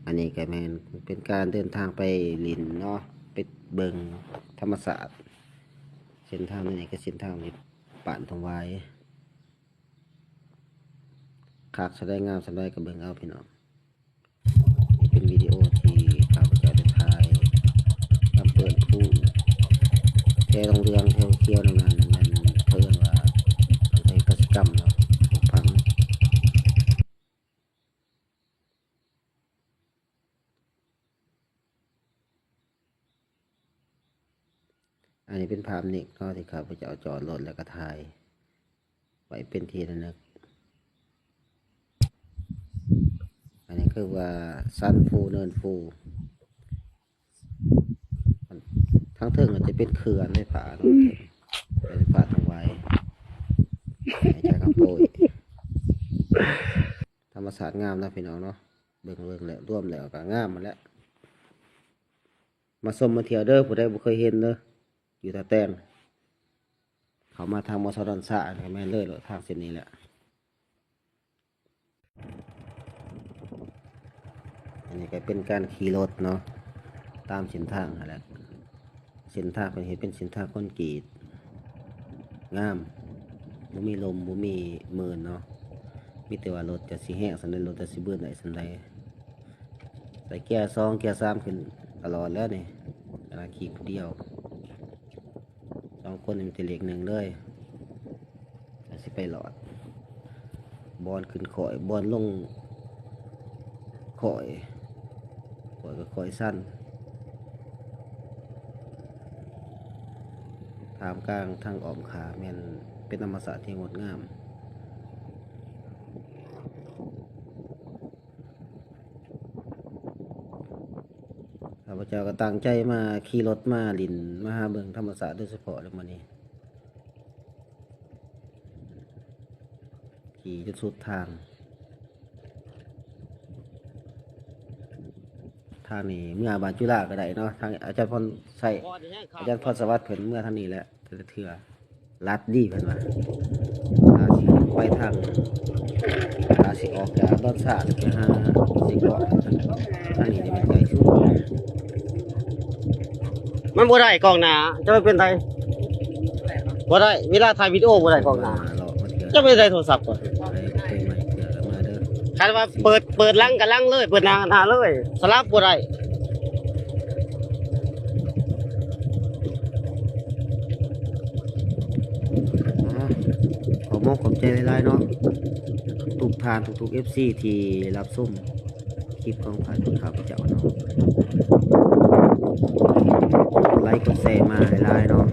ອັນນີ້ກໍແມ່ນເປັນການເດີນທາງໄປຫຼິ້ນເນາະ ໄປເບິ່ງທຳມະຊາດ. ເສັ້ນທາງນີ້ກໍເສັ້ນທາງທີ່ບ້ານທົ່ງຫວາຍ ຄັກສ່ຳໃດງາມສ່ຳໃດກໍເບິ່ງເອົາພີ່ນ້ອງ. ນີ້ເປັນວິດີໂອທີ່ຂ້າພະເຈົ້າໄດ້ຖ່າຍ ຍາມເປີດພູ ແຖວເຫຼືອງໆ ແຖວຂຽວນັ້ນແມ່ນ ເຂົາເອີ້ນວ່າ ເຂົາເຮັດກະສິກຳເນາະ ປູກຝັງ. ອັນນີ້ເປັນພາບນິກເນາະ ທີ່ຂ້າພະເຈົ້າຈອດລົດແລ້ວກໍຖ່າຍໄວ້ເປັນທີ່ລະນຶກ. ອັນນີ້ຄືວ່າສັນພູເນີນພູ ທາງເທິງອາດຈະເປັນເຂື່ອນໄຟຟ້າເນາະ ໄຟຟ້າທັງໄວ ໃຫ້ຈາກກຳໂປຍ. ທຳມະຊາດງາມເນາະພີ່ນ້ອງເນາະ ເບິ່ງ ເບິ່ງແລ້ວ ລວມແລ້ວກໍງາມຫັ້ນແຫຼະ. ມາຊົມມາທ່ຽວເດີ ຜູ້ໃດບໍ່ເຄີຍເຫັນເດີ ຢູ່ທ່າແຕງ ເຂົ້າມາທາງ ມສ ດອນຊາ ນີ້ແມ່ນເລີຍໂລດ ທາງເສັ້ນນີ້ແຫຼະ. ອັນນີ້ກໍເປັນການຂີ່ລົດເນາະ ຕາມເສັ້ນທາງຫັ້ນແຫຼະ. ເສັ້ນທາງເພິ່ນເຮັດເປັນເສັ້ນທາງຄອນກຣີດ ງາມ ບໍ່ມີລົມ ບໍ່ມີເມີນເນາະ ມີແຕ່ວ່າລົດຈະຊິແຮງສ່ຳໃດ ລົດຈະຊິບືນໄດ້ສ່ຳໃດ. ໃສ່ເກຍສອງ ເກຍສາມຂຶ້ນຕະຫຼອດແລ້ວນີ້ ຂະໜາດຂີ່ຜູ້ດຽວ ສອງຄົນນີ້ມີແຕ່ເລກໜຶ່ງເລີຍ ກໍຊິໄປລອດ ບ່ອນຂຶ້ນຂ້ອຍ ບ່ອນລົງຂ້ອຍ ຂ້ອຍກໍຂ້ອຍຊັນ ທ່າມກາງທາງອ້ອມຂ້າງແມ່ນເປັນທຳມະຊາດທີ່ງົດງາມ. ຂ້າພະເຈົ້າກໍຕັ້ງໃຈມາຂີ່ລົດມາຫຼິ້ນ ມາຫາເບິ່ງທຳມະຊາດໂດຍສະເພາະເລີຍມື້ນີ້ ຂີ່ຈົນສຸດທາງ. ທາງນີ້ເມືອບ້ານຈຸລາກໍໄດ້ເນາະ ທາງອາຈານພອນໄຊ ອາຈານພອນສະຫວັດເພິ່ນເມືອທາງນີ້ແຫຼະ ແຕ່ລະເທື່ອ ລັດດີເພິ່ນວ່າ ຖ້າຊິໄປທາງ ຖ້າຊິອອກຈາກດອນຊາໄປຫາເຊກອນ ທາງນີ້ຈະແມ່ນໄກສຸດ. ມັນບໍ່ໄດ້ກ້ອງໜ້າ ຈະໄປເປັນໃດ? ບໍ່ໄດ້ ເວລາຖ່າຍວິດີໂອບໍ່ໄດ້ກ້ອງໜ້າ ເຈົ້າໄປໃສ່ໂທລະສັບກ່ອນ. ຄັນວ່າເປີດ ເປີດຫຼັງກໍຫຼັງເລີຍ ເປີດໜ້າກໍໜ້າເລີຍ ສະຫຼັບບໍ່ໄດ້. ຂໍຂອບອົກຂອບໃຈຫຼາຍໆເນາະ ທຸກໆທ່ານ ທຸກໆເອັຟຊີທີ່ຮັບຊົມຄລິບຂອງຂ້າພະເຈົ້າເນາະ ກົດໄລກົດແຊມາຫຼາຍໆເນາະ.